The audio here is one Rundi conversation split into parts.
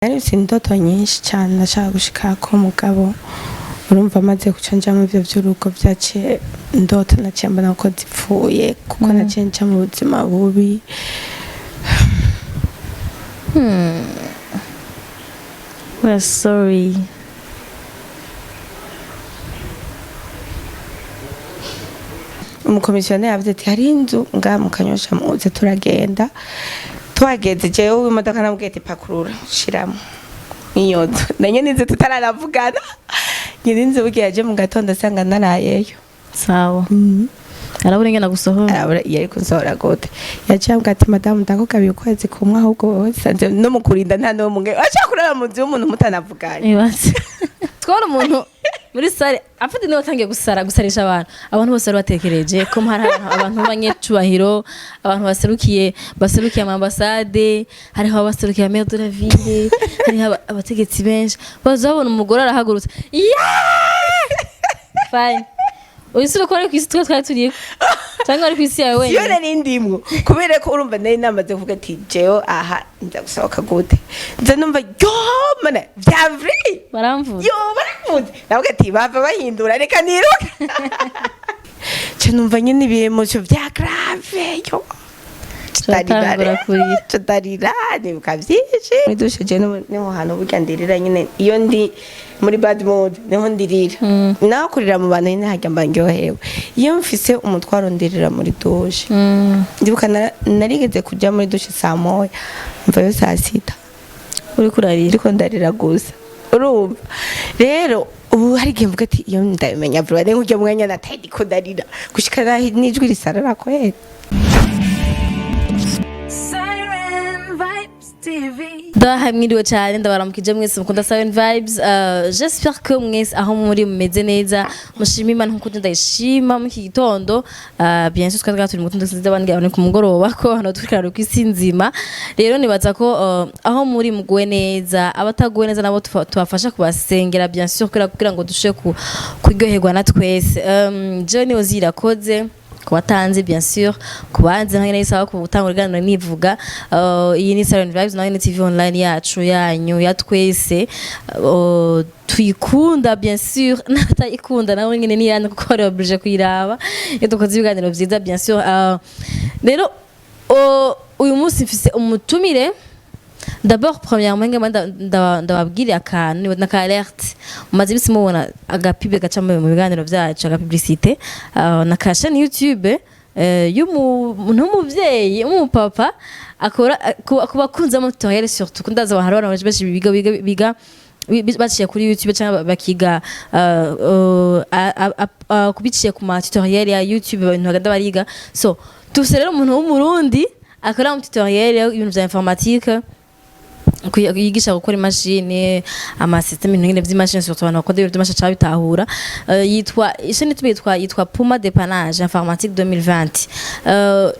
Narifise indoto nyinshi cane nashaka gushikako, mugabo urumva maze guca nja mu ivyo vy'urugo, vyaciye indoto naciye mbona ko zipfuye, kuko naciye nca mu buzima bubi. We're sorry. Umukomisiyoneri yavuze ati: "Hari inzu ngaha mu Kanyosha, muze." Turagenda, tuhageze jewe imodoka namubwiye ati: "Pakurura, shiramo iyo nzu." Na nyene inzu tutaranavugana, nyene inzu bugiye yaje mu gatondo asanga narayeyo. Sawa. Arabura ingene agusohora. Arabura iyo ariko nsohora gute. Yaciye ambwira ati: "Madamu, ndakugabiye ukwezi kumwe, ahubwo wowe sanze no mu kurinda nta n'umwe ashaka kurara mu nzu y'umuntu mutanavuganye." Ibaze. Twabona umuntu muri salle afite niwe watangiye gusara, gusarisha abantu. Abantu bose bari batekereje ko hari abantu b'abanyecubahiro, abantu baserukiye ama ambassade, hariho abaserukiye maire de la ville, hariho abategetsi benshi. Baza babona umugore arahagurutse. Yeah! Fine. Uyu si uko ari kw'isi twe twari turiko. Cyangwa ari kw'isi yawe Iyo wenyine. Nari ndimwo kubera ko urumva nari namaze kuvuga ati: "Jewe aha nza gusohoka gute?" Nza numva yo mana vya vrai. Baramvuze. Yo, baravuze, navuga ati: "Bava bahindura, reka niruke." Ca numva nyene ibi émotions vya grave, yo. Turatangura kurira. Tudarira, nibuka vyinshi muri douche. Je niho hantu burya ndirira nyene, iyo ndi muri bad mood niho ndirira. Naho kurira mu bantu nyene harya mba ndyohewe. Iyo mfise umutwaro ndirira muri douche. Ndibuka narigeze kuja muri douche saa 1, mvayo saa 6. Uriko urarira. Ndiko ndarira gusa. Urumva rero ubu hari igihe mvuga ati: "Iyo ndabimenya vuba ni nk'uryo mwanya nataye ndiko ndarira gushika naho n'ijwi risarara kweri." Siren Vibes TV. Ndabahaye mwiriwe cyane, ndabaramukije mwese mukunda Siren Vibes. J'espère que mwese aho muri mumeze neza, mushima Imana nkuko ndayishima muri iki gitondo. Bien sûr twari turi mu gitondo, sinzi abandi abantu ku mugoroba, ko hano turi ku isi nzima. Rero nibaza ko aho muri muguwe neza, abataguwe neza nabo tubafasha kubasengera, bien sûr, kugira ngo dushobore kuryoherwa na twese. Jewe niyo zirakoze kubatanze, bien sûr kubanze nka nyene isaba gutanga ibiganiro nivuga. Iyi ni Siren Vibes nayo ni TV online yacu, yanyu, ya twese. Tuyikunda, bien sûr, n'abatayikunda nabo nyene ni yanyu, kuko bari obligé kuyiraba iyo dukoze ibiganiro vyiza, bien sûr. Rero uyu munsi mfise umutumire. D'abord, premièrement, ngema ndababwire akantu naka alerte. Mumaze imisi mubona aga pub gaca mu biganiro vyacu, aga publicité na ka chaîne YouTube y'umuntu w'umuvyeyi w'umupapa akora ku bakunzi b'ama tutoriel, surtout ko ndaza abantu abantu benshi biga baciye kuri YouTube cyangwa bakiga kubiciye ku ma tutoriel ya YouTube, ibintu bagenda bariga. So tufise rero umuntu w'Umurundi akora mu tutoriel ibintu vya informatique, yigisha gukora imashini, ama système, ibintu nyine vy'imashini, surtout abantu bakunda ibintu vy'imashini ca bitahura. Yitwa chaîne YouTube yitwa Puma Dépannage Informatique 2020.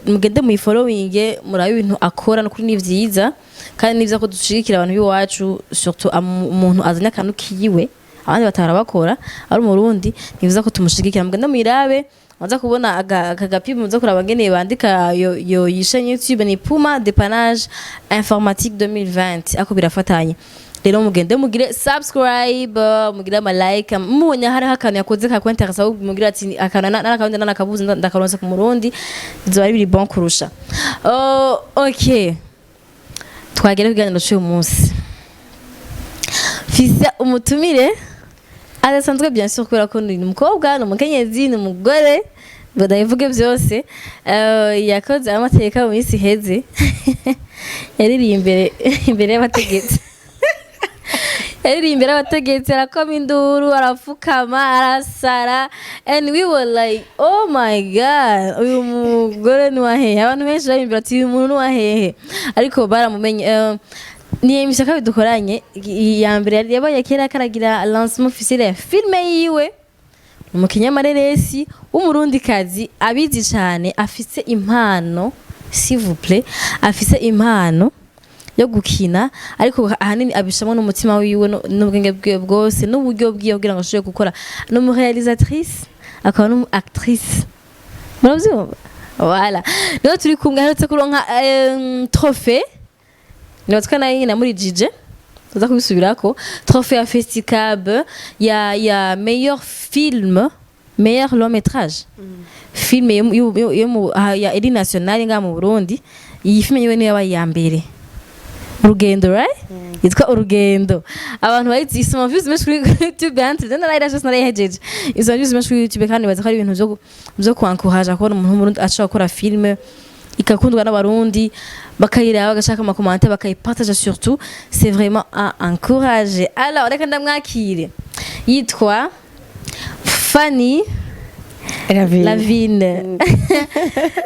Mugende muyi following, murabe ibintu akora, nukuri ni vyiza kandi ni vyiza ko dushigikira abantu b'iwacu, surtout umuntu azanye akantu kiwe abandi batahora bakora ari Umurundi, ni vyiza ko tumushigikira. Mugende muyirabe, muza kubona aka ga pub, muza kuraba ngene bandika yo chaîne YouTube ni Puma Dépannage Informatique 2020, ako birafatanye. Rero mugende mugire subscribe, mugire ama like, mubonye hariho akantu yakoze kakwenteresa, mugire ati: "Akantu narakabuze, narakabuze, ndakaronse ku Murundi," bizoba ari biri bon kurusha. Oh, okay, twagere ku kiganiro c'uyu munsi. Mfise umutumire adasanzwe, bien sûr, kubera ko ni umukobwa, ni umukenyezi, ni umugore, ngo ndabivuge byose. Yakoze amateka mu minsi iheze, yaririye imbere y'abategetsi, yaririye imbere y'abategetsi, arakoma induru, arapfukama, arasara, and we were like: "Oh my God, uyu mugore ni wahehe?" Abantu benshi barimbira ati: "Uyu muntu ni wahehe?" Ariko baramumenye. Ni émission kabiri dukoranye. Iya mbere yari yabaye kera karagira lancement officiel ya filme yiwe. Umukinyamareresi w'Umurundikazi abizi cyane, afise impano, s'il vous plaît, afise impano yo gukina, ariko ahanini abishamwo n'umutima wiwe n'ubwenge bwiwe bwose n'uburyo bwiwe kugira ngo ashobore gukora. Ni umu réalisatrice akaba n'umu actrice, murabyumva. Voilà, rero turi kumwe, aherutse kuronka trophée, nibatwa nayo nyine muri jije. Tuza kubisubirako. Trophée ya Festicab ya meilleur film, meilleur long métrage, film yo ya eri nationale ngaha mu Burundi. Iyi film yiwe niyo yabaye iya mbere, Urugendo, right? Yitwa Urugendo. Abantu bayizi, isoma views menshi kuri YouTube yanje, je narayirashe, narayihejeje, isoma views menshi kuri YouTube. Kandi baza ko ari ibintu vyo kwankuraja kubona umuntu w'Umurundi ashobora gukora film ikakundwa n'Abarundi, bakayiraba, bagashaka ama commentaires, bakayipartager. Surtout, c'est vraiment à encourager. Alors reka ndamwakire, yitwa Fanny Ravine. Lavine.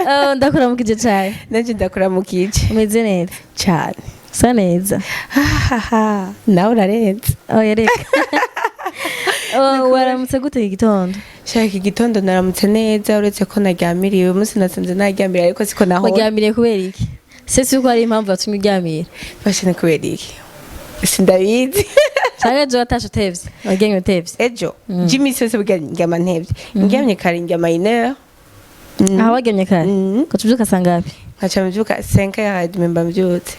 Oh, ndakuramukije cyane. Nanje ndakuramukije. Umeze neza? Cyane. Usa neza. Hahaha, nawe urarenze. Oya, reka. Oh, waramutse gute iki gitondo? Shaka, igitondo naramutse neza, uretse ko naryamiriye. Uyu munsi nasanze naryamiriye, ariko siko nahora. Waryamiriye kubera iki se? Si uko hari impamvu yatumye uryamira? Bashe, ni kubera iki? Sindabizi. Canke ejo watashe utevye, waryamye utevye? Ejo je iminsi yose burya ndyama ntevye. Ndyamye kare ndyama 1h. Aha waryamye kare? Mm. Ko tuvyuka sangapi? Nkaca mbyuka 5h30, mba mbyutse.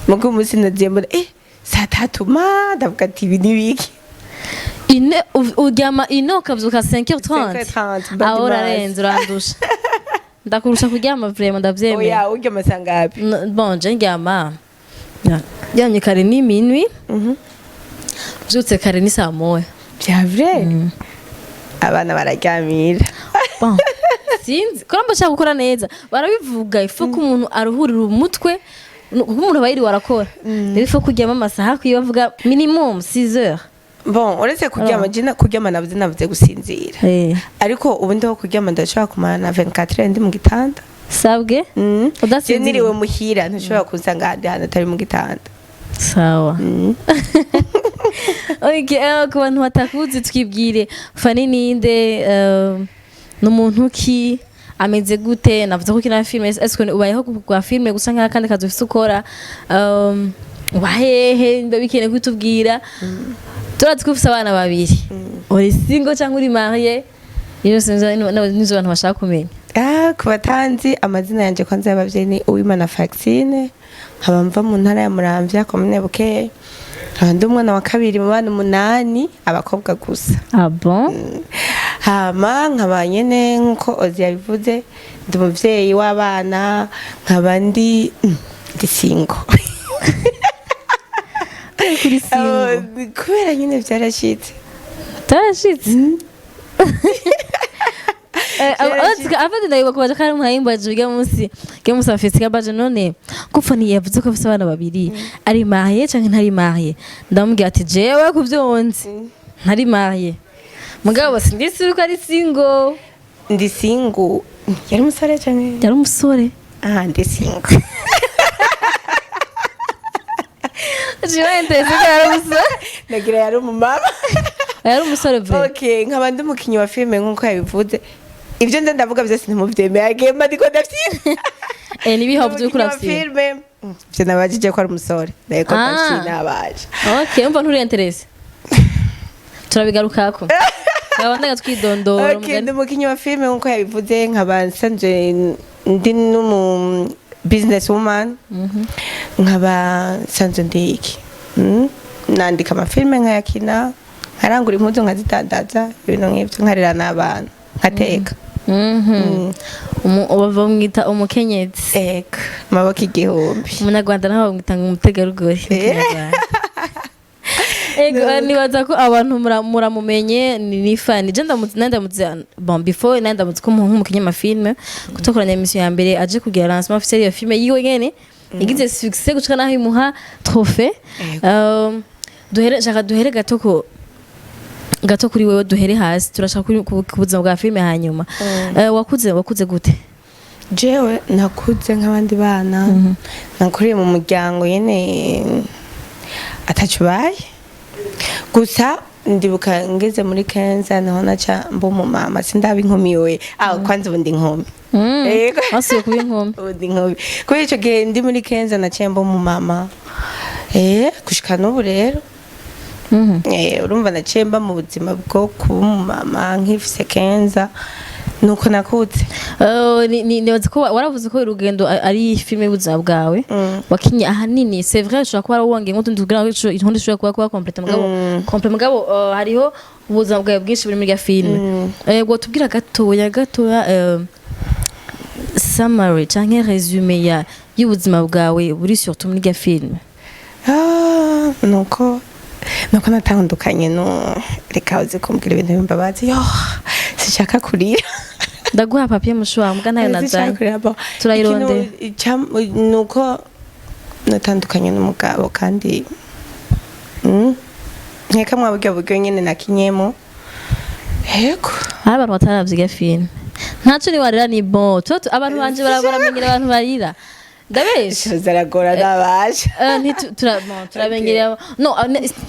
Mugo umunsi nagiye mbona saa tatu, ma ndavuga ati ibi ni biki? Ine uryama ine, ukavyuka 5h30? 5h30, mba Aho ndi urarenze, urandusha, ndakurusha kuryama vraiment, ndavyemera. Oya, uryama sangapi? Bon, je ndyama, ndyamye kare ni minuit, mvyutse kare ni saa moya. Vya vrai? Abana bararyamira. Bon, sinzi ko nshaka gukora neza. Barabivuga, ifu ko umuntu aruhurira umutwe, kuko umuntu aba yiriwe arakora. Rero ifu kuryama amasaha akwiye, bavuga minimum 6 heures. Bon, uretse kuryama, je kuryama navuze gusinzira. Ariko ubundi ho kuryama ndashobora kumara na 24 heures ndi mu gitanda. Sabwe? Je Udasinziriye? niriwe muhira, ntushobora kunsanga ahandi hantu atari mu gitanda. Sawa. Okay, ku bantu batakuzi, twibwire. Fanny ninde? Ni umuntu ki? Ameze gute? Navuze ko ukina filime. Ese ubayeho ku filime gusa, nk'akandi kandi kazi ufise ukora? Uba hehe? Mba bikeneye kutubwira. Turazi ko ufise abana babiri. Uri single cyangwa uri marié? Iyo sinzi, nizo abantu bashaka kumenya. Ah, ku batanzi, amazina yanje kwanza y'abavyeyi ni Uwimana Faxine, nkaba mva mu ntara ya Muramvya, komine Bukeye, nkaba ndi umwana wa kabiri mu bana umunani, abakobwa gusa. Ah bon. Hama nkaba nyene, nkuko Ozi yabivuze, ndi umuvyeyi w'abana, nkaba ndi single. Kuri single? Kubera nyene vyarashitse. Tarashitse. Afite, ndayibuka kubaza ko ari umuntu yimbaje ujya munsi wa festival baje none ko Fanny yavuze ko afise abana babiri, ari marié canke ntari marié? Ndamubwira ati jewe kuvyonzi ntari marié, mugabo sindisi ko ari single. Ndi single. Yari umusore canke? Yari umusore. Ah, ndi single. Jewe ntese ko yari umusore. Nagira yari umumama. Yari umusore vrai. Okay, nkaba ndi umukinyi wa filime nkuko yabivuze. Ibyo nze ndavuga byose ntimuvyemeye, agema ndiko ndavyina. Nibiho vy'ukuri Umukinyi wa afise filime, ivyo nabajije ko ari umusore, ndabiko Ah. ndavyina abaje. Okay, umva, nturi intéressé, turabigarukako. Ndabandaga twidondora. Okay, ndi umukinyi wa filime nkuko yabivuze, nkaba nsanzwe ndi n'umu business woman, nkaba nsanzwe ndi iki? Nandika amafilime, nkayakina, nkarangura impuzu, nkazidandaza, ibintu nk'ivyo, nkarera n'abana, nkateka. Bamwita umukenyezi. Ego, amaboko igihumbi. Umunyarwanda naho bamwita ngo umutegarugori mu Kinyarwanda. Ego, nibaza ko abantu muramumenye, ni Fanny. Je ndamutse, nandamutse, bon, before nandamutse ko nk'umukinyi amafilme kutokoranya émission ya mbere aje kugira lancement officiel ya filme yiwe nyene igize succès gushika naho imuha trophée. Ego. Duhere, shaka duhere gato ko gato kuri wewe, duhere hasi, turashaka ku buzima bwa filme hanyuma. Wakuze gute? Jewe nakuze nk'abandi bana. Nakuriye mu muryango nyene ataco ubaye gusa. Ndibuka ngeze muri 15 niho naca mba umumama. Sindaba inkumi we. Ah, kwanza ubu ndi inkumi. Yego. Wasubiye kuba inkumi? Ubu ndi inkumi. Kubera ico gihe ndi muri 15 naciye mba umumama, gushika n'ubu rero. Urumva naciye mba mu buzima bwo kuba umumama nkifise 15. Nuko nakutse. Nibaza ko waravuze ko urugendo ari filime y'ubuzima bwawe wakinye ahanini. C'est vrai, ushobora kuba wongeye nk'utundi kugira ngo intundi ishobore kuba complète, mugabo complète, mugabo hariho ubuzima bwawe bwinshi buri muri iyo filime. Wotubwira gatoya gatoya summary canke résumé ya y'ubuzima bwawe buri surtout muri iyo filime? Ah, nuko natandukanye no reka uzi kumbwira ibintu bimbabazi, yo sinshaka kurira. Ndaguha papier mouchoir, mbwa ntayo Sinshaka nazanye. kurira, bon. Turayirondera. Ikintu nuko natandukanye n'umugabo kandi nkeka mwa buryo buryo nyene nakinyemo, yego. Hari abantu bataravye iyo filime, ntaco niwarira, ni bon. Abantu banje baramenyera abantu barira, ndabesha? Zaragora nabasha. Bon, turamenyera no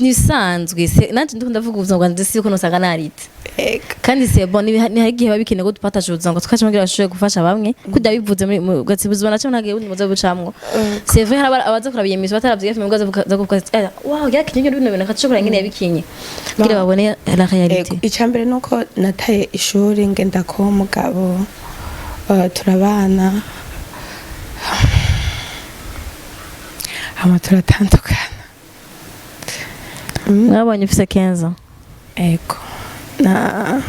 nibisanzwe. Nanje ndiko ndavuga ubuzima bwanje, siko nosanga narite. Ego. Kandi c'est bon, ni hari igihe biba bikenewe ko dupartage ubuzima ngo tukaca kugira bashobore gufasha bamwe kujya bivuze muri gatsi ubuzima naco ntagiye bundi muze bucamwo. C'est vrai, hari abaza kuraba iyo misi bataravye filime, ngo baza kuvuga ati, "Wow, yakinye bino bintu akacokora ngene yabikinye," kugira babone la réalité. Ego, icambere nuko nataye ishuri ngenda kuba umugabo, turabana hama turatandukana. Mwabonye ufise 15 ans? Ego, na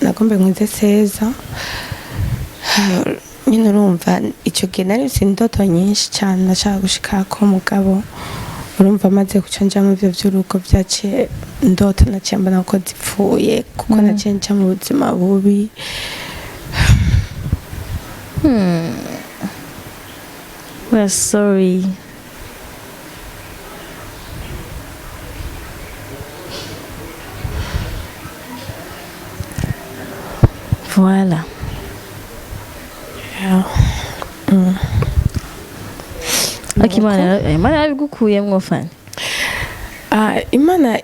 nagombe nkuze seza nyine. Urumva icyo gihe nari mfise indoto nyinshi cyane nashaka gushika ko, mugabo urumva amaze guca nja mu byo by'urugo byaciye indoto naciye mbona ko zipfuye, kuko naciye nca mu buzima bubi. We're sorry. Voilà. Yeah. Ok, Imana yarabigukuyemwo, Fani. Ah, Imana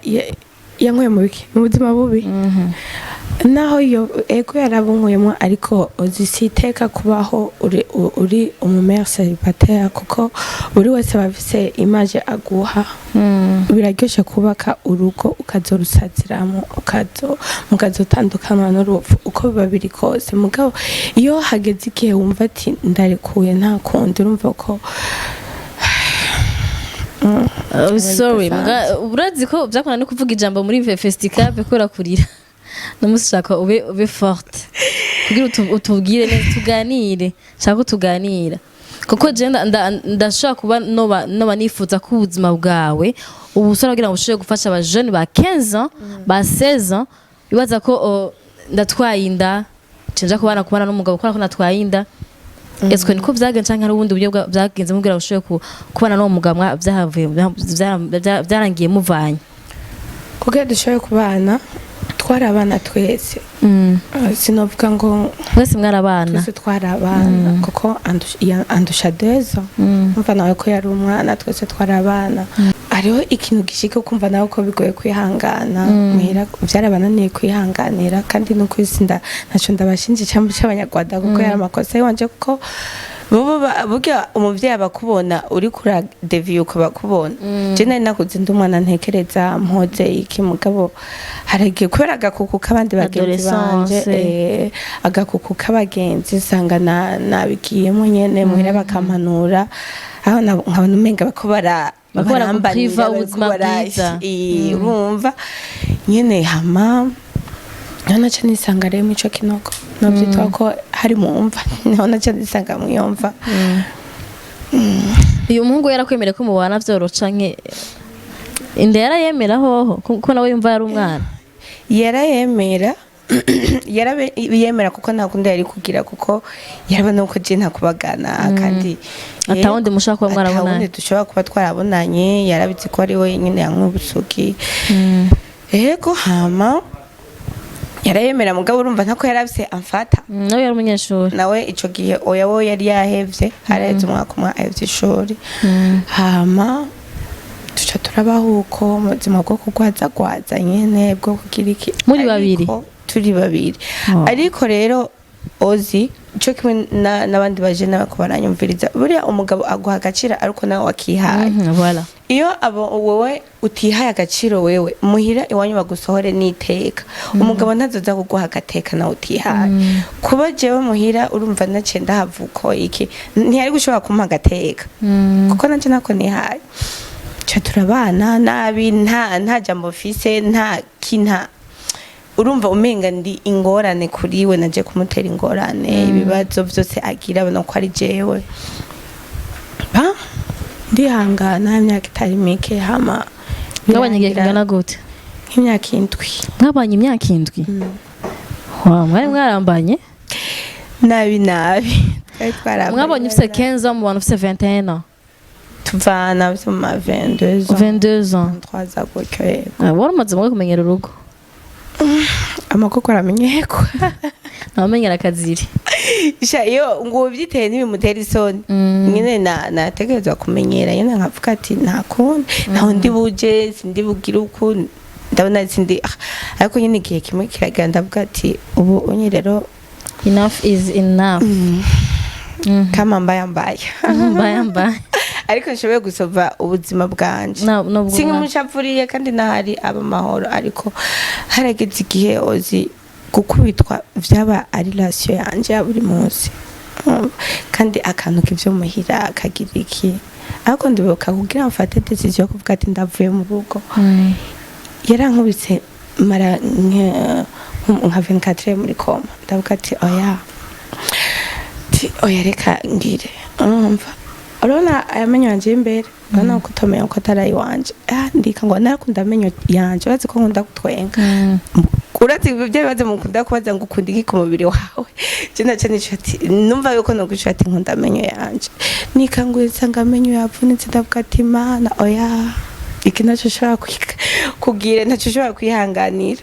yankuye mu biki, mu buzima bubi, naho iyo ego yarabunkuyemo, ariko uzi si iteka kubaho uri umumère célibataire, kuko buri wese aba afise image aguha. Biraryoshe kubaka urugo ukazorusaziramo, mukazotandukanywa n'urupfu, uko biba biri kose. Mugabo iyo hageze igihe wumva ati ndarekuye, nta kundi, urumva ko Sorry. Bidasanzwe. Mga urazi ko byakunda no kuvuga ijambo muri festicab kubera kurira n'umunsi. Ushaka ube forte kugira utubwire neza, tuganire. Shaka ko tuganira kuko je ndashobora kuba noba nifuza ko ubuzima bwawe ubu usora kugira ngo ushobore gufasha aba jeunes ba 15 ans, ba 16 ans bibaza ko, oh, ndatwaye inda cenja kubana n'umugabo kubera ko natwaye inda. Est-ce que niko vyagenze canke hari ubundi buryo vyagenze mubwira ushoboye kubana n'uwo mugabo vyahavuye vyarangiye muvanye? Kugira dushobore kubana, twari abana twese. Sinovuga ngo Mwese mwari abana? Twese twari abana, kuko andusha 2 ans. Umva nawe ko yari umwana, twese twari abana. Hariho ikintu gishika ukumva nawe ko bigoye kwihangana. Muhira byarabananiye kwihanganira, kandi no kwisi ntaco ndabashinja cyangwa cy'abanyarwanda, kuko yari amakosa yiwanje, kuko bobo burya umuvyeyi aba akubona uri kura deviye ukaba akubona. Je nari nakuze ndi umwana ntekereza mpoze iki, mugabo haragiye kubera agakuku k'abandi bagenzi banje. Adolescence. Agakuku k'abagenzi usanga nabigiyemo nyene, muhira bakampanura aho nkabona umenga bako bara Bariko barambanira, baragupriva bariko ubuzima bwiza. Urumva nyene, hama niho naca nisanga rero mw'ico kinogo novyitwa ko hari mu mva, niho naca nisanga mwiyomva. Uyu muhungu yarakwemereye ko mubana vyoroshe canke inda yarayemera hoho ko nawe yumva yari umwana? Yarayemera, yarayemera, kuko nta kundi yari kugira, kuko yarabona ko je ntakubagana kandi Ata wundi mushobora kuba mwarabonanye. Ata wundi dushobora kuba twarabonanye. Yarabizi ko ari we nyine yanywa ubusugi. Yego, hama yarayemera, mugabo urumva ntako yarafise amfata. Nawe yari umunyeshuri? Nawe ico gihe oya, we yari yahevye, haraheze umwaka umwe ahevye ishuri. Hama tuca turabaho uko mu buzima bwo kugwazagwaza nyene, bwo kugira iki. Muri babiri? Ariko turi babiri. Oh. Ariko rero ozi ico kimwe n'abandi bajene bako baranyumviriza, buriya umugabo aguha agaciro ariko nawe wakihaye. Voilà. Iyo abo wowe utihaye agaciro, wewe muhira iwanyu bagusohore n'iteka, umugabo ntazoza kuguha agateka nawe utihaye. Kuba jewe muhira, urumva, naciye ndahavuko iki, ntiyari gushobora kumpa agateka kuko nanje ntako nihaye. Ca turabana nabi, nta jambo mfise, nta kinta. Urumva umenga ndi ingorane kuri we, naje kumutera ingorane. Ibibazo byose agira abona ko ari jewe. Ba ndihangana imyaka itari mike, hama Mwabanye igihe birangira. kingana gute? Nk'imyaka 7. Mwabanye imyaka 7? Wa, mwari mwarambanye? Nabi nabi, twari twarambanye. Mwabonye ufise 15 ans, mubana ufise 21 ans? Tuvana byo mu ma 22 ans. 22 ans. 23 ans gutyo, yego. Ah, wari umaze mwe kumenyera urugo. Amakoko aramenyekwa. Ntawamenyera akaziri. Sha, iyo ngo ubyiteye ntibimutera isoni. Nyine nategerezwa kumenyera nyine, nkavuga ati nta kundi, ntaho ndi buje, sindi bugire uku, ndabona sindi. Ah, ariko nyine igihe kimwe kiragenda, ndavuga ati ubu unye rero Enough is enough. Kama mbaya mbaya. Mbaya mbaya. Ariko nshoboye gusova ubuzima bwanje. Nubwo Sinkimushapfuriye kandi nahari aba amahoro, ariko harageze igihe ozi gukubitwa vyaba ari ration yanje ya buri munsi. Urumva? Kandi akantu k'ivyo muhira kagira iki, ariko ndibuka kugira mfate décision yo kuvuga ati ndavuye mu rugo, yarankubise mara nka 24 muri coma. Ndavuga ati oya, ati oya, reka ngire. Urumva, urabona aya menyo yanje y'imbere, urabona ko utomenya ko atari ayiwanje. Ah, ndika ngo narakunda amenyo yanje, urazi ko nkunda gutwenga. Urazi ibyo bibazo mukunda kubaza ngo ukunda iki ku mubiri wawe? Je naca nico ati numva yuko noguca ati nkunda amenyo yanje. Nikanguye nsanga amenyo yavunitse, ndavuga ati Mana, oya, iki naco ushobora kugira, ntaco ushobora kwihanganira.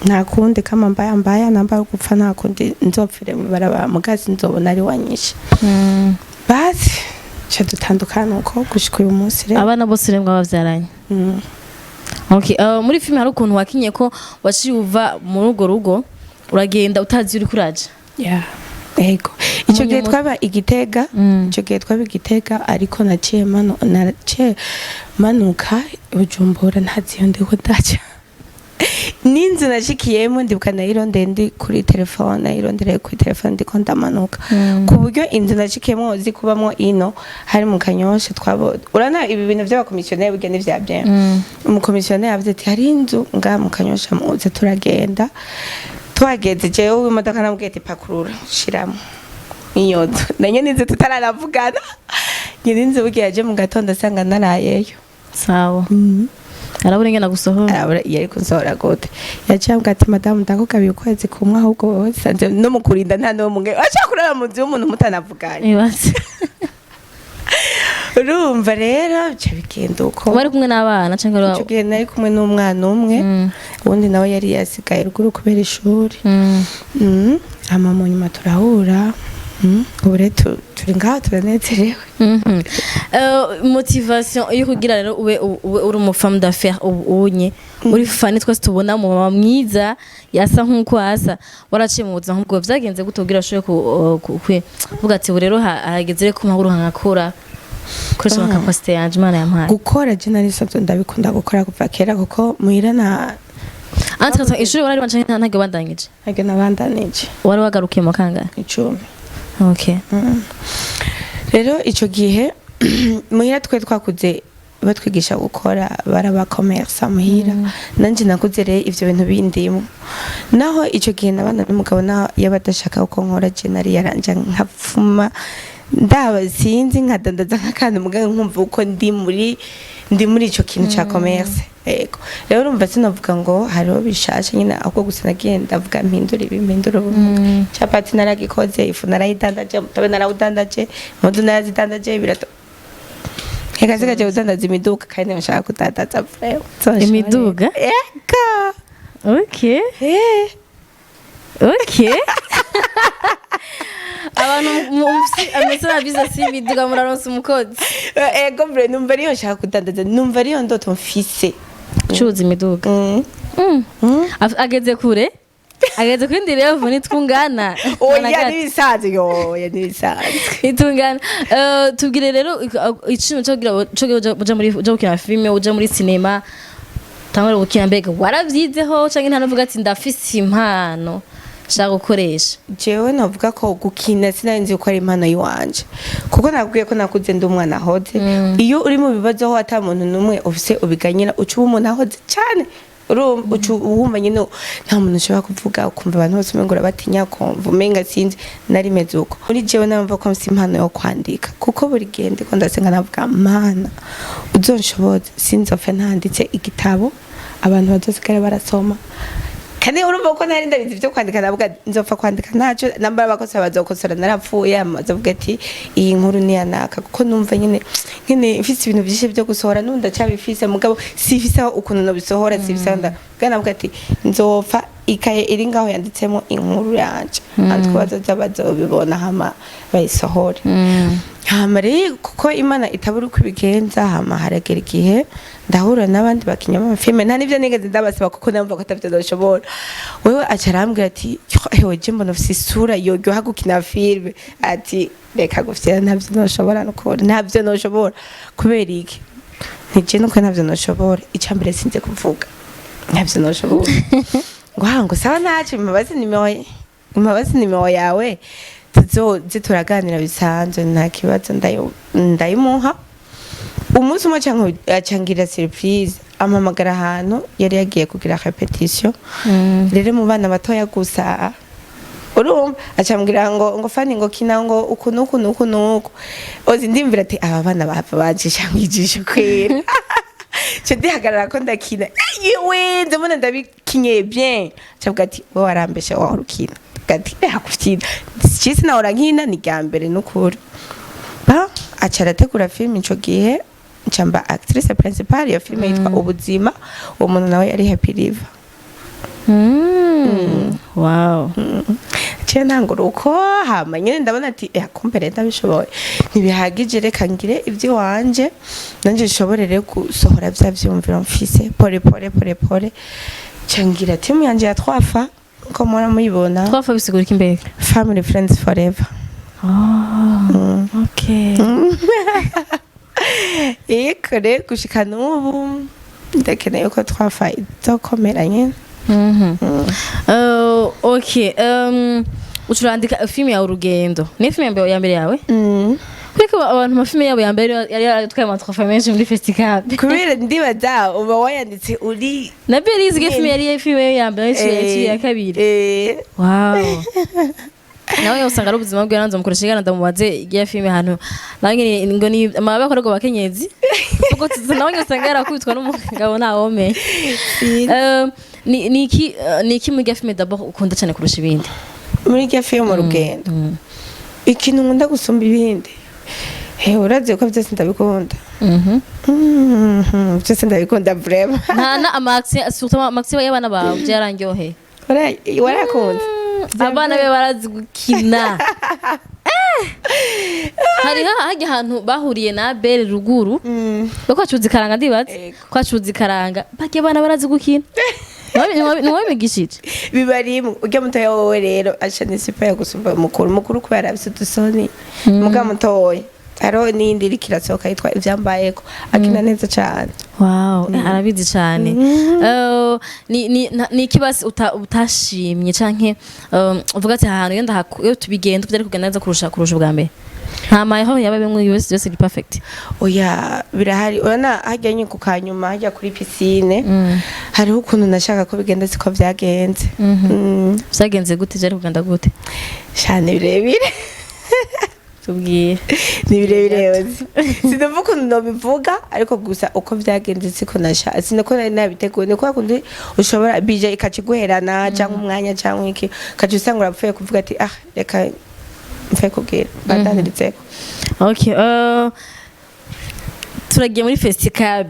Nta kundi, kama mbaya mbaya, namba yo gupfa nta kundi, nzopfire mw'ibarabara, mugazi nzobona ari wanyishe. Basi ca dutandukana uko gushika uyu munsi rero. Abana bose rero mwabavyaranye? Mm. Okay, muri filime hari ukuntu wakinye ko waciye uva muri urwo rugo, uragenda utazi uri kuraja. Yeah. Ego. Ico gihe twaba igitega, ico gihe twaba igitega, ariko naciye manuka Bujumbura ntazi iyo ndiko ndaca. N'inzu nashikiyemo ndibuka nayirondeye ndi kuri telefone, nayirondereye kuri telefone ndiko ndamanuka. Ku buryo inzu nashikiyemo uzi kubamwo ino hari mu Kanyosha twabo. Urana ibi bintu by'abakomisiyoneri burya ni vya bien. Umukomisiyoneri yavuze ati hari inzu ngaha mu Kanyosha, muze turagenda. Tuhageze, jewe imodoka namubwiye ati pakurura shiramo iyo nzu, na nyene inzu tutararavugana, nyene inzu burya yaje mu gatondo asanga narayeyo. Sawa, arabura ingene agusohora. Arabura iyo ariko nsohora gute. Yaciye ambwira ati madamu, ndakugabiye ukwezi kumwe, ahubwo wowe sanze no mu kurinda nta n'uwo munge ashaka kurara mu nzu y'umuntu mutanavuganye. Ibaze. Urumva rero bica bigenda uko. Wari kumwe n'abana canke wari Ico gihe nari kumwe n'umwana umwe, uwundi nawe yari yasigaye ruguru kubera ishuri. Hama mu nyuma turahura. Ubu rero turi ngaho turanezerewe. Motivation yo kugira rero ube uri umu femme d'affaires ubu unye uri fani, twese tubona mu mama mwiza yasa nkuko asa, waraciye mu buzima nk'ubwo, vyagenze gute kugira ushobore kuvuga ati ubu rero harageze rero ko mpaguruka nkakora, koresha ama capacité yanje Imana yampaye? Gukora, je nari nsanzwe ndabikunda gukora kuva kera, kuko muhira na Entre temps, ishuri warari wanje ntabwo bandanyije? Ntabwo nabandanije. Wari wagarukiye mu kangahe? 10. Okay. Rero ico gihe muhira twe twakuze batwigisha gukora, baraba commerce muhira. Nanje nakuze rero ivyo bintu bindimo. Naho ico gihe nabana n'umugabo, naho yaba adashaka ko nkora, je nari yaranje nkapfuma ndaba sinzi nkadandaza nk'akantu, mugabo nkumva uko ndi muri ico kintu ca commerce. Yego, rero urumva sinavuga ngo hariho bishasha nyine, ahubwo gusa nagiye ndavuga mpindura ibi, mpindura ubu. Capati naragikoze, ifu narayidandaje, umutobe narawudandaje, impuzu narazidandaje, ibirato. Reka sigaje kudandaza imiduga, kandi nshaka kudandaza vraiment. Imiduga? Ego. Okay. Eh. Okay, abantu mufise amesera business y'imiduga, muraronsa umukozi. Ego bre, numva ariyo nshaka kudandaza, numva ariyo ndoto mfise. Curuza imiduga. Ageze kure. Ageze kuri ndi level, nitwungana. Oya, n'ibisanzwe, oya, n'ibisanzwe. Nitungana. Tubwire rero ikintu cyo kugira cyo uja muri, uja gukina filime, uja muri sinema, tangura gukina, mbega waravyizeho canke nta nuvuga ati ndafise impano nshaka gukoresha? Jewe navuga ko gukina sinari nzi ko ari impano yiwanje, kuko nabwiye ko nakuze ndi umwana ahoze. Iyo uri mu bibazo aho ata muntu n'umwe ufise ubiganyira, uca uba umuntu ahoze cyane. Urumva, uca wumva nyine nta muntu ushobora kuvuga, ukumva abantu bose umenga urabatinya, ukumva umenga sinzi. Nari meze uko. Muri jewe namva ko mfise impano yo kwandika, kuko buri gihe ndiko ndasenga navuga: "Mana, uzonshoboze sinzopfe ntanditse igitabo abantu bazosigara barasoma." Kandi urumva ko nari ndabizi ibyo kwandika, navuga nzopfa kwandika ntacyo nambara, abakosora bazokosora narapfuye, bazovuga ati iyi nkuru ni yanaka, kuko numva nyine nyine mfise ibintu byinshi byo gusohora. N'ubu ndacyabifise, mugabo sifise aho ukuntu nobisohora, sifise aho ndavuga. Navuga ati nzopfa ikaye iri ngaho yanditsemo inkuru yanje, natwe bazoza bazobibona hama bayisohore. Hama rero, kuko Imana itabura uko ibigenza, hama haragera igihe ndahura n'abandi bakinnyi b'amafilme. Nta n'ibyo nigeze ndabasaba, kuko namva ko atabyo ndashobora. Wewe aca arambwira ati: "Hewe, je mbona ufise isura yoryoha gukina filme." Ati: "Reka gufyira, ntabyo noshobora nukuri, ntabyo noshobora." "Kubera iki?" Nije nuko ntabyo noshobora, icambere sinze kuvuga, ntabyo noshobora. Ngo ha, ngo sawa, ntacyo, mbabazi nimero yawe, tuzoze turaganira bisanzwe, nta kibazo. Ndayimuha. Umunsi umwe acangira surprise, ampamagara ahantu yari yagiye kugira répétition rero mu bana batoya gusa. Urumva, acambwira ngo "Fani," ngo "kina," ngo "uku nuku nuku nuku." Ozi ndimvira ati aba bana bapfa bancisha mwijisho kwera. Nca ndihagarara ko ndakina, yewe, ndabona ndabikinye bien. Acavuga ati: "Wowe warambeshe, wahora ukina." Ati: "Reka gufyina, cisi nahora nkina, ni rya mbere nukuri." Ba aca arategura filime. Ico gihe nca mba actrice principale. Iyo filime yitwa Ubuzima. Uwo muntu nawe yari Happy River. Wow. Ciye ntangura uko. Hama nyene ndabona ati kumbe rero ndabishoboye, ntibihagije, reka ngire ivy'iwanje nanje nshobore rero gusohora vya vyiyumviro mfise pole pole pole pole. Nca ngira timu yanje ya Twafa, nko muhora muyibona. Twafa bisigura iki mbega? Family Friends Forever. Oh, okay. Eko rero gushika n'ubu ndakeneye ko Twafa izokomera nyene. Okay, ucurandika filime yawe Urugendo, ni filime ya mbere yawe? Mm. Kuriko abantu amafilime yabo ya mbere yari yaratwaye ama trophées menshi muri festival. Kubera ndibaza uba wayanditse uri Na Belize ge filime yari filime ya mbere yaciye ya kabiri. Wow, nawe usanga ari ubuzima bwe. Nanze mukoresha igana, ndamubaze igiye filime ahantu nawe nyene ngo ni amababa akorerwa abakenyezi, kuko nawe nyene usanga yarakubitwa n'umugabo, ntawomenya. Ni iki muri iyo filime d'abord ukunda cyane kurusha ibindi? Muri iryo filime Urugendo, ikintu nkunda gusumba ibindi, he, urazi ko byose ndabikunda. Byose ndabikunda vraiment. Nta na ama action, surtout ama action y'abana bawe byarandyoheye. Warakunze? Abana be barazi gukina. Hari hajya ahantu bahuriye na Belle ruguru bako bacuruza ikaranga, ndibaza. Ego. Ko bacuruza ikaranga, bagiye abana barazi gukina. Ntiwabimigishije? Biba rimwe ujya mutoya wowe rero aca ni super gusumba mukuru. Mukuru kubera afise udusoni, muga mutoya, hariho n'iyindi iriko irasohoka yitwa Ivyambayeko, akina neza cane. Wow, arabizi cyane. Ni iki basi utashimye canke uvuga ati ahantu iyo tubigenda byari kugenda neza kurusha ubwa mbere? Nta mayeho yaba bimwe byose byose ni perfect. Oya, birahari. Urabona harya nyine ku kanyuma, harya kuri piscine, hariho ukuntu nashaka ko bigenda siko vyagenze. Vyagenze gute? Byari kugenda gute? Shane birebire. Tubwire. Ni birebire yose, sinumva ukuntu nobivuga, ariko gusa uko vyagenze siko nasha, sinako nari nabiteguye. Ni kwa kundi ushobora bije ikakiguherana cyangwa umwanya cyangwa iki, ukaca usanga urapfuye kuvuga ati ah, reka mfe kubwira badaniritseko. Okay, turagiye muri Festicab.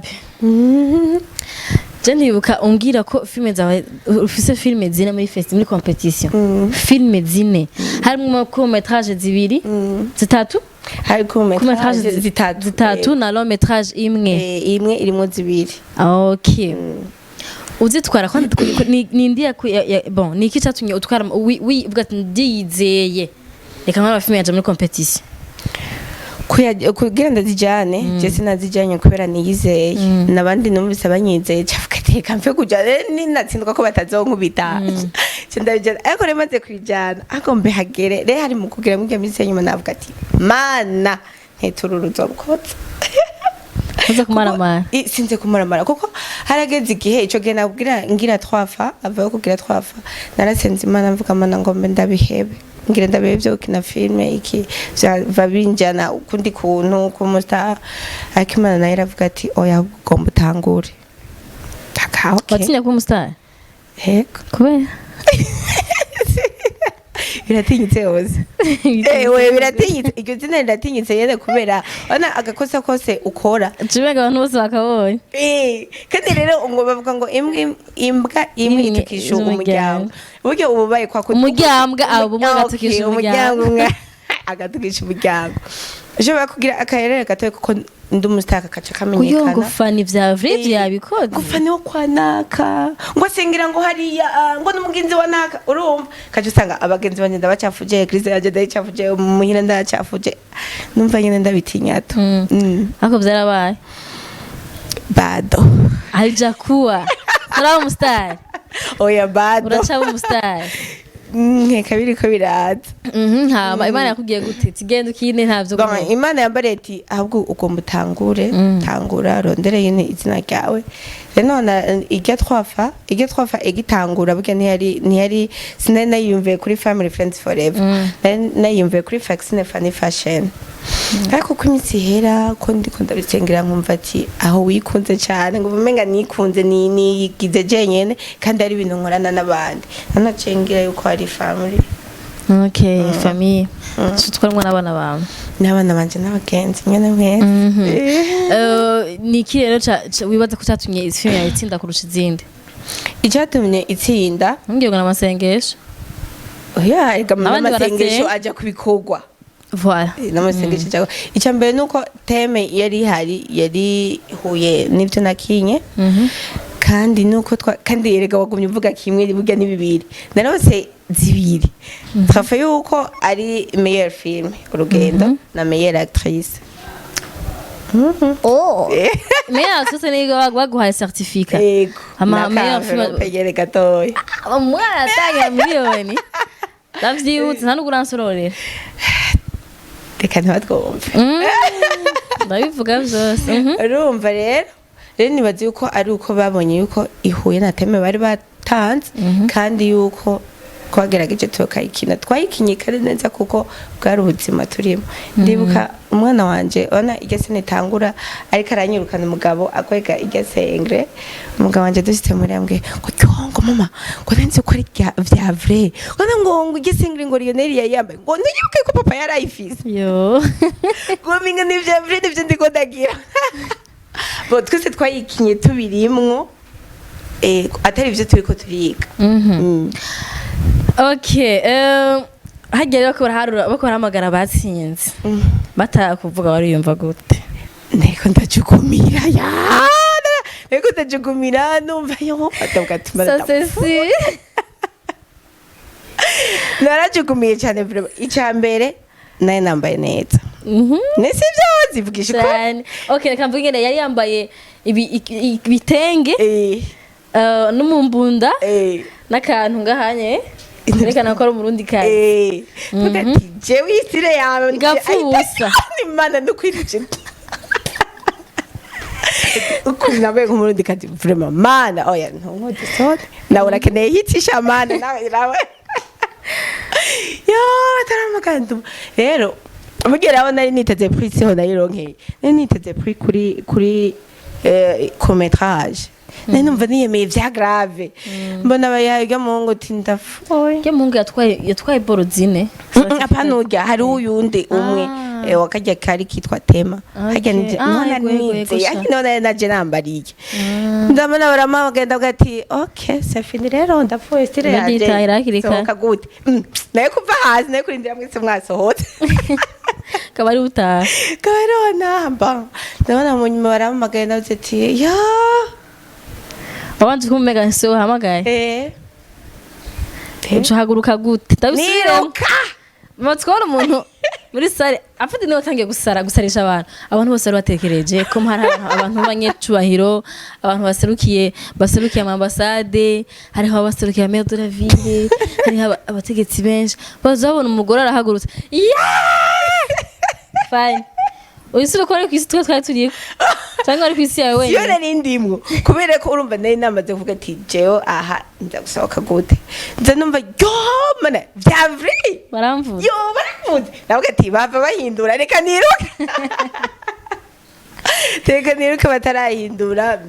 Je ntibuka umbwira ko filime zawe, ufise filime zine muri festi, muri compétition, filime zine harimo court métrage zibiri, zitatu. Hari court métrage métrage zitatu. Zitatu na long métrage imwe. Imwe irimo zibiri. Okay. Uzitwara ko ni ndi bon, ni iki cyatumye utwara uvuga ati ndiyizeye, reka nkora filime yanje muri compétition? Kugira ndazijane, je sinazijanye kubera niyizeye, n'abandi numvise banyizeye, cavuga ati reka mfe kuja ninatsindwa ko batazonkubita, ce ndabijana. Ariko rero maze kuyijana, ariko mbe hagere rero hari mu kugira murya minsi ya nyuma, navuga ati mana ntetururu uzobukotsa. Uza kumaramara. Sinze kumaramara, kuko harageze igihe ico gihe nabwira ngira twafa avayo kugira twafa, narasenze Imana mvuga: "Mana, ngombe ndabihebe, ngira ndabihebe vyo gukina filme, iki vyava binjana ukundi kuntu kumusta." Ariko Imana nayo iravuga ati: "Oya, ahubwo ugomba utangure." Taka, okay. Watinya kuba umustar? Yego. Kubera? Biratinyitse hose, ewe, biratinyitse, iryo zina riratinyitse nyene, kubera ona agakosa kose ukora Jibenga abantu bose bakabonye. Kandi rero ngo bavuga ngo imbwa imwe Imwe itukisha umuryango. Umuryango buryo uba ubaye kwa kundi. Umuryango, abo umwe agatukisha umuryango. Umwe agatukisha umuryango, ushobora kugira akayerere gatoya kuko ndi umusitaka, kaca Kuyo kamenyekana. Ngo fani vya vrai yabikoze. Gupfa niwo kwa naka, ngo asengera ngo hariya, ngo n'umugenzi wa naka, urumva kaca usanga abagenzi banje ndabacafuje, église yanje ndayicafuje, muhira ndayacafuje, numva nyine ndabitinya tu. Ariko vyarabaye? Bado. Haijakuwa, uraba umustar? Oya, bado. Uracaba umustar? Nkeka biriko biraza. Hama Imana yakubwiye gute? Tigenda ukine, ntavyo Bon, kumenya. Imana yambariye ati: "Ahubwo ugomba utangure, tangura rondere nyine izina ryawe." Rero none irya twafa igitangura burya ntiyari, sinari nayiyumviye kuri Family Friends Forever, nari nayiyumviye kuri Vaccine Funny Fashion. Ariko uko iminsi ihera, ko ndiko ndabisengera, nkumva ati aho wikunze cyane, ngo umenga nikunze, ni niyigize jenyene kandi ari ibintu nkorana n'abandi, nanaciye ngira yuko ari family. Okay, famille, tutwaramwo n'abana bawe? N'abana banje n'abagenzi nyene mwese. Ni iki rero wibaza ko catumye izi filime yawe itsinda kurusha izindi? Icyatumye itsinda? Ntumbwire ngo n'amasengesho. Oya, erega Abandi n'amasengesho barasenga. aja ku bikorwa. Voilà. N'amasengesho aja, icya mbere nuko thème yari ihari yari ihuye n'ibyo nakinye, kandi nuko twa kandi erega wagumye uvuga kimwe, burya ni bibiri, narose zibiri trophée yuko ari meilleure film Urugendo na meilleure actrice. Oh, meilleure actrice niyo baguhaye certificat? Yego. Ama meilleure film Pegere gatoya. Umwana atangira miliyoni, ndavyibutse, nta nubwo uransororera. Reka ntibatwumve. Ndabivuga vyose. Urumva rero nibaza yuko ari uko babonye yuko ihuye na thème bari batanze, kandi yuko twagerageje tukayikina, twayikinye kandi neza, kuko bwari ubuzima turimo. Ndibuka umwana wanje, ubona iryo scène itangura ariko aranyirukana, umugabo akwega iryo sengre, umugabo wanje dushyitse muri yambwiye ngo cyongo mama, ngo nanzi ko ari vya vrai, ngo ngo iryo sengre, ngo Lionel yayambaye, ngo ntiyibuke ko papa yarayifise. Yo. Ngo minga ni vya vrai, nivyo ndiko ndagira. Bo twese twayikinye tubirimwo, atari ivyo turiko turiga. Okay, hagiye rero ko baraharura, bako barahamagara batsinze, batakuvuga, wariyumva gute? Ndiko ndajugumira, ya, ndiko ndajugumira, numva yo atavuga ati Ça c'est sûr. Narajugumiye cyane vraiment. Icya mbere naye nambaye neza. Nese ibyo zivugisha ukuri. Cyane. Okay, reka mvuge ingene yari yambaye ibitenge n'umumbunda n'akantu ngahanye yerekana ko ari umurundi kazi. Tuvuga ati jewe isire yawe Igapfa ubusa. Imana nukwirije ukuntu nambaye nk'umurundi kazi vraiment. Mana, oya, ntunkoze isoni, nawe urakeneye hitisha, mana, nawe yo ataramaganda. Rero burya rero nari niteze prix, siho nayironkeye, nari niteze prix kuri court métrage, nari numva niyemeye vya grave, mbona bayahiga mu ngo ati ndapfuye. Rya muhungu yatwaye boro zine. Apana urya, hari uyundi umwe. Wakarya kari kitwa Tema. Harya nije Ah, none yego, yego, yego, nizeye sha. ariko none naje nambariye, ndabona barampamagaye, ndavuga ati okay, c'est fini rero, ndapfuye, style yanje Ndabyitahira hakiri kare. Sohoka gute? Nayo kuva hasi, nayo kurindira mwese mwasohotse. Akaba ari utaha. Kabariho namba, ndabona mu nyuma barampamagaye, ndavuze ati ya. Wabanje kumumega se uhamagaye? Eh. Uca uhaguruka gute? Ndabisubiremo. Niruka. Twabona umuntu muri salle afite niwe watangiye gusara, gusarisha abantu. Abantu bose bari batekereje ko hari abantu b'abanyecubahiro, abantu baserukiye amambasade, hariho abaserukiye maire de la ville, hariho abategetsi benshi. Baza babona umugore arahagurutse. Yeah! Fine, uyu si uko ari ku isi twe twari turiko, cyangwa ari ku isi yawe Iyo wenyine? Nari ndimwo kubera ko urumva nari namaze kuvuga ati: "Jewe aha nza gusohoka gute?" Nza numva yo mana vya vrai. Baramvuze. Yo, baravuze. Navuga ati: "Bava bahindura, reka niruke, reka niruke batarahindura."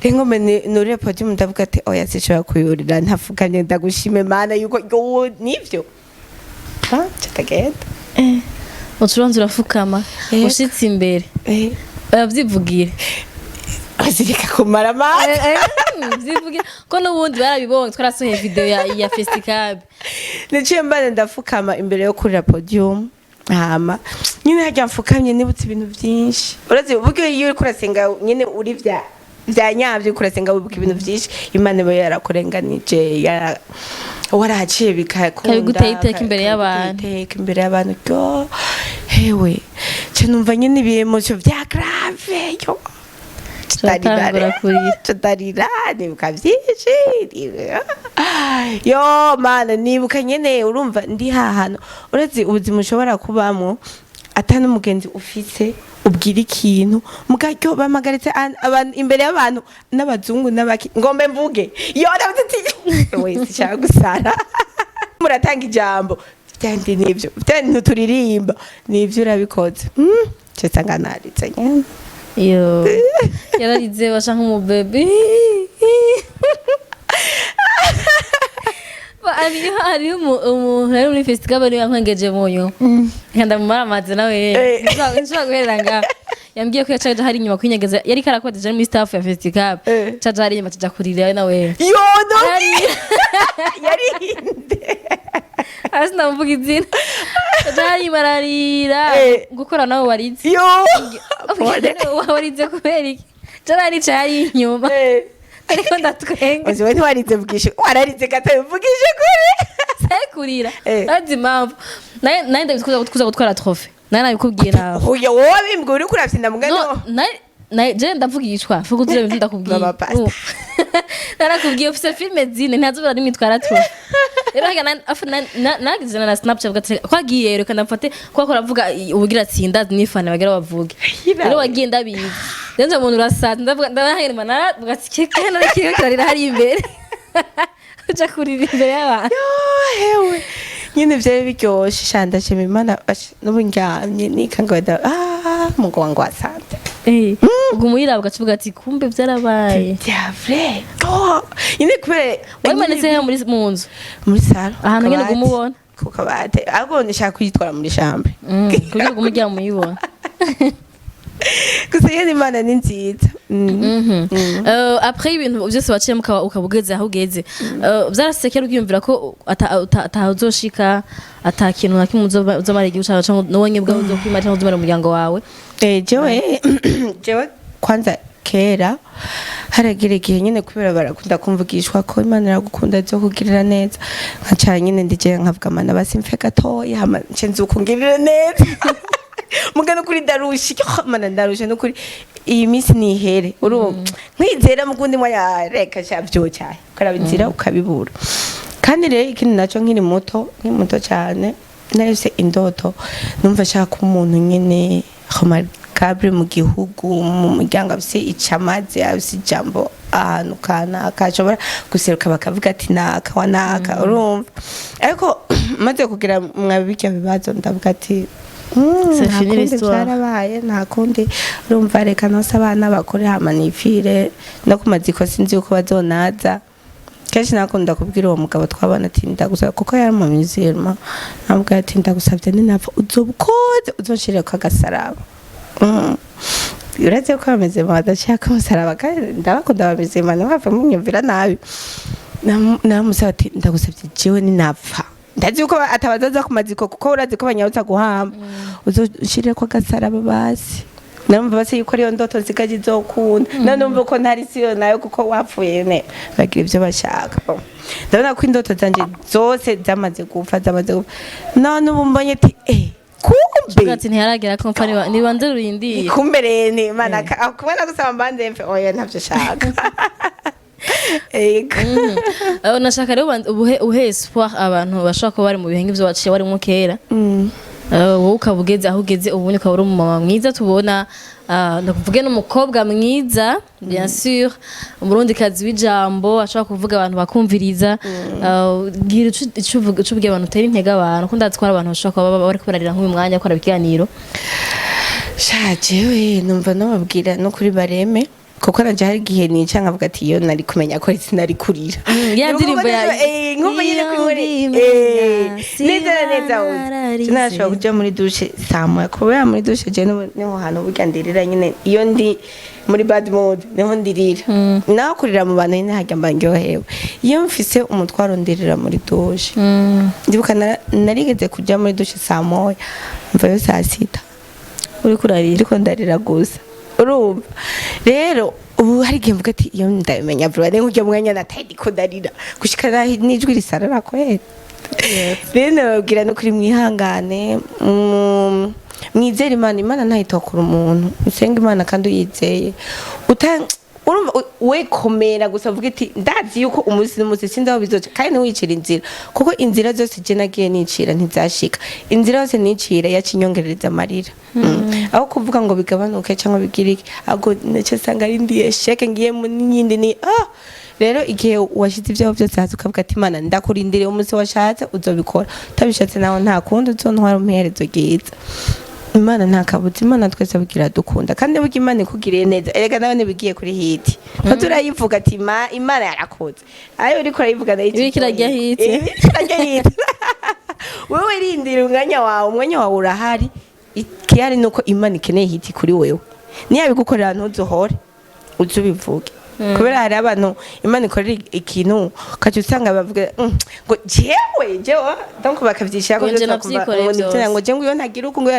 Rero ngombe nurire podium, ndavuga ati: "Oya, sinshobora kuyurira ntafukamye." Ndagushime Mana yuko yo nivyo. Ah, kitagenda. Ucubanza urafukama. Yego. Ushitse imbere, Eh. bavyivugire. Azirika kumara amata. Vyivugire ko n'ubundi barabibonye, twarasohoye video ya Festicab. Niciye mbane ndafukama imbere yo kurira podium. Hama nyine harya mfukamye nibutse ibintu byinshi. Urazi uburyo iyo uriko urasenga nyine uri vya nyavyo, uriko urasenga wibuka ibintu byinshi Imana iba yarakurenganije, warahaciye bikakunda. Kabiguteye iteka imbere y'abantu. Iteka imbere y'abantu. Yo hewe, nca numva nyine ibi émotions vya grave yo. Turatangura kurira. Tudarira, nibuka byinshi. Yo Mana, nibuka nyene urumva ndi hahano. Uretse ubuzima ushobora kubamwo ata n'umugenzi ufise ubwira ikintu, mugaryo bamagaritse abantu imbere y'abantu n'abazungu n'abaki, ngombe mvuge. Yo, ndavuze ati: "We, sinshaka gusara." Muratanga ijambo byandi nivyo byandi ntuturirimba nivyo urabikoze. Nsanga naritse nyene. Yo, yararize basha nk'umubebe. Hariho umuntu yari muri festival niwe yankwengeje mu nyuma, nkanda amazi nawe. Nshobora guherera ngaho. Yambwiye ko yacaje hari inyuma kwinyegeza, yari karakodeje ari muri staff ya festival. Caje hari inyuma, caja kurira nawe. Yo no. Yararira. Yarinde? Hasi ndamuvuga izina. Caje hari inyuma ararira. Gukora nawe warize. Yo, pole. Warize kubera iki? Jana nicaye hari inyuma, ariko ndatwenga. Uzi we ntiwarize, vugisha, wararize gato, vugisha kuri. Sai kurira. Azi impamvu naye ndabizi kuza gutwara trophée, naye nabikubwiye nawe. Oya, wowe bimbwa uri kurafyinda mugano. No, naye je ndavugishwa fuko uzure ibintu ndakubwiye. Baba pastor. Narakubwiye ufise filme zine ntazobura rimwe itwara trophée. Rero haga nagize na Snapchat ati kwagiye reka ndamfate kwa ko aravuga ubugira atsinda nifana bagira bavuge. Hira. Rero wagiye ndabizi. Rero nje umuntu urasaza, ndavuga ndabahera naravuga ati keke narakiriko kirarira hari imbere. Uja kurira imbere y'abantu. Yo hewe, nyine vyari biryoshe sha. Ndashima Imana. Basha, n'ubu ndyamye nikanga wenda ah Mungu wangu asante. Ubwo umuyiraba ugaca ati: "Kumbe byarabaye." Vya vrai. Oh, nyine kubera Wayimanitse he muri mu nzu? Muri salon. Ahantu nyene ku kabati. uguma ubona. Ku kabati, ahubwo nshaka kuyitwara muri chambre. Kugira ugume uryama uyibona. Gusa nyene Imana ni nziza. Après ibintu byose waciyemo ukaba ugeze aho ugeze, vyarasekera ukiyumvira ko ataho uzoshika, ata kintu na kimwe uzomara igihugu cawe, canke n'uwo bwawe uzokwimara, canke uzomara umuryango wawe? Jewe kwanza kera haragira igihe nyine kubera barakunda kumvugishwa ko Imana iragukunda zo kugirira neza, nkaca nyine ndije nkavuga: "Mana, basi mfe gatoya hama nce nzukungirire neza." Muga nukuri ndarushe. Yo, Mana, ndarushe nukuri, iyi minsi nihere. Urumva nkwizera mugundi mwanya reka sha vyocaye ukarabizira ukabibura. Kandi rero ikindi naco, nkiri muto, nkiri muto cyane, narifise indoto, numva nshaka kuba umuntu nyine remarquable mu gihugu, mu muryango, afise icamaze, afise ijambo ahantu kanaka, ashobora guseruka bakavuga ati: "Naka wa naka." Urumva, ariko maze kugira mwa birya bibazo ndavuga ati: C'est nta fini kundi." l'histoire. Vyarabaye, nta kundi. Urumva reka nose abana bakure hama nipfire no ku maziko, sinzi yuko bazonaza. Kenshi nakunda kubwira uwo mugabo twabana ati: "Ndagusaba," kuko yari mu musulman, namubwira ati: "Ndagusabye, ninapfa uzobukoze uzonshireko agasaraba." Uretse ko abamizima badashaka umusaraba, kandi ndabakunda abamizima, ntibave munyumvira nabi. Namusaba ati: "Ndagusabye, jewe ninapfa, ndazi yuko atabazaza ku maziko, kuko urazi ko banyarutsa guhamba, uzoshireko agasaraba basi." Numva base yuko ariyo ndoto nsigaje izokunda, none numva ko ntari siyo nayo, kuko wapfuye ne bagira ibyo bashaka. Bon. Ndabona ko indoto zanje zose zamaze gupfa, zamaze gupfa. None ubu mbonye ati kumbe Ati ntiyaragera ko mpfa, niba nze rurindiye. Kumbe rero ni Imana kubona gusaba mbanze mfe, oya, ntavyo shaka. Ego. Nashaka rero uhe espoir abantu bashobora kuba bari mu bihe nk'ivyo waciye warimwo kera. Wowe ukaba ugeze aho ugeze ubundi, ukaba uri umumama mwiza tubona, ndakuvuge n'umukobwa mwiza, bien sûr, umurundikazi w'ijambo ashobora kuvuga abantu bakumviriza. Gira ico uvuga, ico ubwiye abantu, utera intege abantu, ko ndazi ko hari abantu bashobora kuba bariko bararira nk'uyu mwanya bakora ibiganiro. Sha, jewe numva nababwira no kuri bareme, kuko nanje hari igihe nica nkavuga ati iyo nari kumenya ko sinari kurira. Ya ndirimbo Nkumva nyine Iyo ko inkore mbimenya, neza na neza sinararize. Sinashobora kuja muri douche saa moya, kubera muri douche je niho hantu burya ndirira nyine. Iyo ndi muri bad mood niho ndirira. Naho kurira mu bantu nyine harya mba ndyohewe. Iyo mfise umutwaro ndirira muri douche. Ndibuka narigeze kuja muri douche saa moya, mvayo saa 6. Uriko urarira? Ndiko ndarira gusa. Urumva rero, ubu hari igihe mvuga ati iyo ndabimenya vuba rero nk'uryo mwanya nataye ndiko ndarira gushika naho n'ijwi risarara kweri. Rero nababwira no kuri mwihangane, mwizere Imana. Imana ntayitokura umuntu. Usenga Imana kandi uyizeye, uta urumva we komera gusa, uvuga iti ndazi yuko umunsi n'umunsi sinzi aho bizoca, kandi ntiwicire inzira, kuko inzira zose je nagiye nicira ntizashika. Inzira yose nicira yacinyongerereza amarira. Aho kuvuga ngo bigabanuke cyangwa bigire iki, ahubwo naco sanga ari ndi échec ngiye mu n'iyindi ni rero igihe washize ibyaho byose hasi ukavuga ati Imana, ndakurindiriye, umunsi washatse uzobikora, utabishatse nawe nta kundi, uzontwara umuherezo ryiza. Imana nta kabuza. Imana twese bugira dukunda, kandi burya Imana ikugiriye neza, erega nawe ntibigiye kuri hit ko turayivuga ati Imana yarakoze, ayo uriko urayivuga nayo. Iriko irarya hit. Iriko irarya hit. Wewe rindira umwanya wawe, umwanya wawe urahari. Ikihari nuko Imana ikeneye hit kuri wewe, niyabigukorera ntuzuhore uze ubivuge, kubera hari abantu Imana ikorera ikintu ukaca usanga bavuga ngo jewe jewe, donc bakavyishira ko Ngo nje byose bakumva navyikoreye ngo nivyo, vyose. ngo je ngo iyo ntagira uku, ngo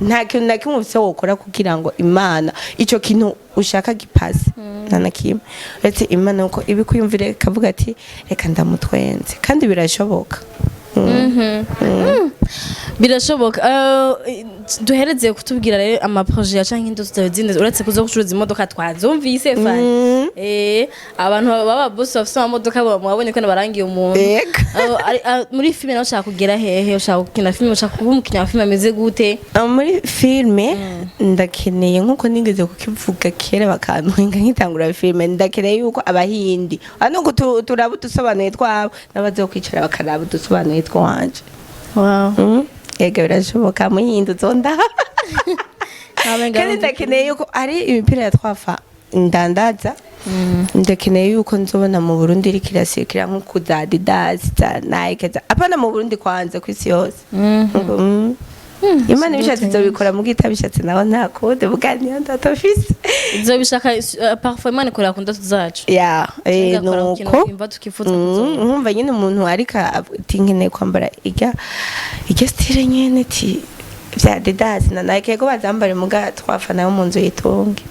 nta kintu na kimwe ufise wokora kugira ngo Imana ico kintu ushaka gipase, nta na kimwe uretse Imana uko ibikwiyumvire ikavuga ati reka ndamutwenze, kandi birashoboka. Birashoboka. Duhereze kutubwira rero ama projets ya canke indoto zawe zindi, uretse kuza gucuruza imodoka twazumvise, Fani. Abantu baba boss bafise amamodoka mwabonye ko nabarangiye umuntu. Yego. Muri filime nawe ushaka kugera hehe? Ushaka gukina filime? Ushaka kuba umukinnyi wa filime ameze gute? Muri filime ndakeneye, nkuko nigeze kukivuga kera bakantwenga nkitangura filime, ndakeneye yuko abahindi nuko turaba udusobanuye twabo n'abazokwicara bakaraba udusobanuye twanje. Wow. Yego, birashoboka, muhindi uzonda. Kandi ndakeneye yuko ari imipira ya twafa ndandaza, ndakeneye yuko nzobona mu Burundi iriko irasirikira nko za Adidas, za Nike, za apana mu Burundi, kwanza ku isi yose. Imana ibishatse izobikora, muga itabishatse naho nta kundi, buga niyo ndoto mfise. Izobishaka. Parfois Imana ikorera ku ndoto zacu. Ya, Igakora ku kintu nuko twumva tukifuza kuzobona. Nkumva nyine umuntu ariko ati nkeneye kwambara irya style nyene, ti vya Adidas na Nike, ko bazambare muga twafa nayo mu nzu yitunge.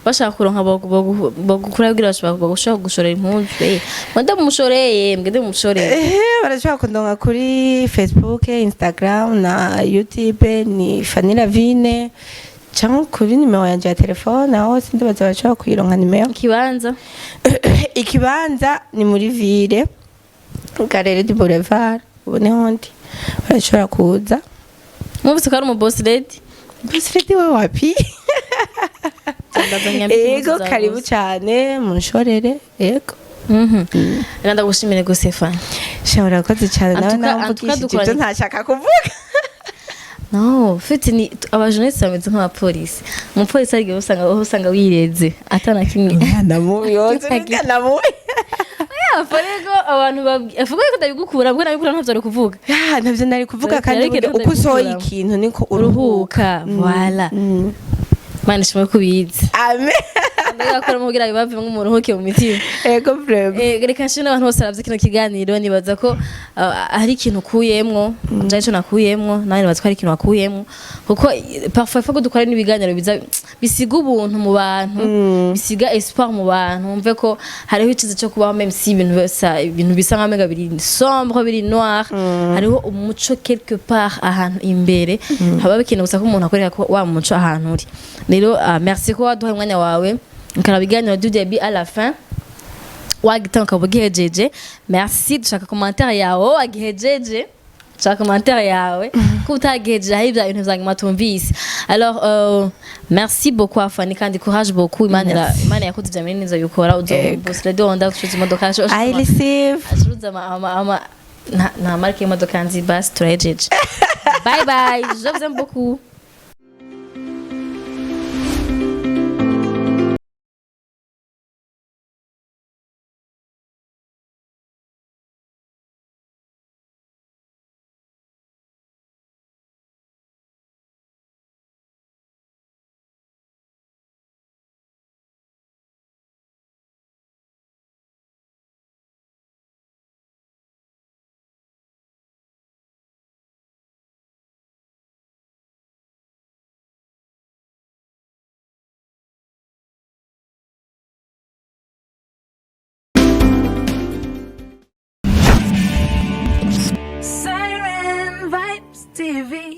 Bashaka kuronka bogukura kugira bashobora gushorera impuzu, mwende mumushoreye, mwende mumushoreye. Barashobora kundonka kuri Facebook, Instagram na YouTube, ni Fanny Lavine, cyangwa kuri nimero yanje ya telefone, aho sindibaza barashobora kuyironka nimero. Ikibanza? Ikibanza ni muri ville, Galerie du Boulevard, ubu niho ndi, barashobora kuza. Mwumvise ko ari umu boss lady. Boss lady we wapi? Ego, karibu cyane, munshorere, ego. Reka ndagushimire gose, Fanny. Sha, urakoze cyane nawe. Antuka Nawe antuka mvugishije ibyo dukoranye ntashaka kuvuga. No fite ni abajournaliste bameze nk'abapolisi. Umupolisi ari igihe usanga wireze atana kimwe. Umwana mubi yose, umwana mubi. Aforego abantu avuga ko ndabigukura, bwo nabigukura ntavyo ari kuvuga. Ya, ntabyo nari kuvuga, kandi Ariko burya uko usohoye ndabigukura. ikintu niko uruhuka. uruhuka. Voilà. Mana ishimwe kubizi. Amen. Ndagakora kugira bibavemo, muruhuke mu mitima. Ego, vraiment. Reka nshimire n'abantu bose baravye kino kiganiro. Nibaza ko hari ikintu ukuyemwo, nje ico nakuyemwo, nawe nibaza ko hari ikintu wakuyemwo, kuko parfois faut ko dukora n'ibiganiro biza bisiga ubuntu mu bantu, bisiga espoir mu bantu, mve ko hariho iciza cyo kubaho, même si ibintu bisa nkaho umenga biri sombre, biri noir, hariho umuco quelque part ahantu imbere. Haba bikenewe gusa ko umuntu akwereka ko wa muco ahantu uri. Rero merci ko waduhaye umwanya wawe ukaraba ibiganiro du début à la fin, wagitanga ukaba ugihejeje. Merci. Dushaka commentaire yawe wagihejeje, dushaka commentaire yawe ko utagihejeje, hari ibya bintu vya nyuma tumvise. Alors merci beaucoup Afani, kandi courage beaucoup. Imana Imana yakoze ivya minini nzobikora. Uzobosire donda gucuza imodoka. I receive. Acuruza ama nta marque y'imodoka nzi. Basi, turahejeje. Bye bye, je vous aime beaucoup.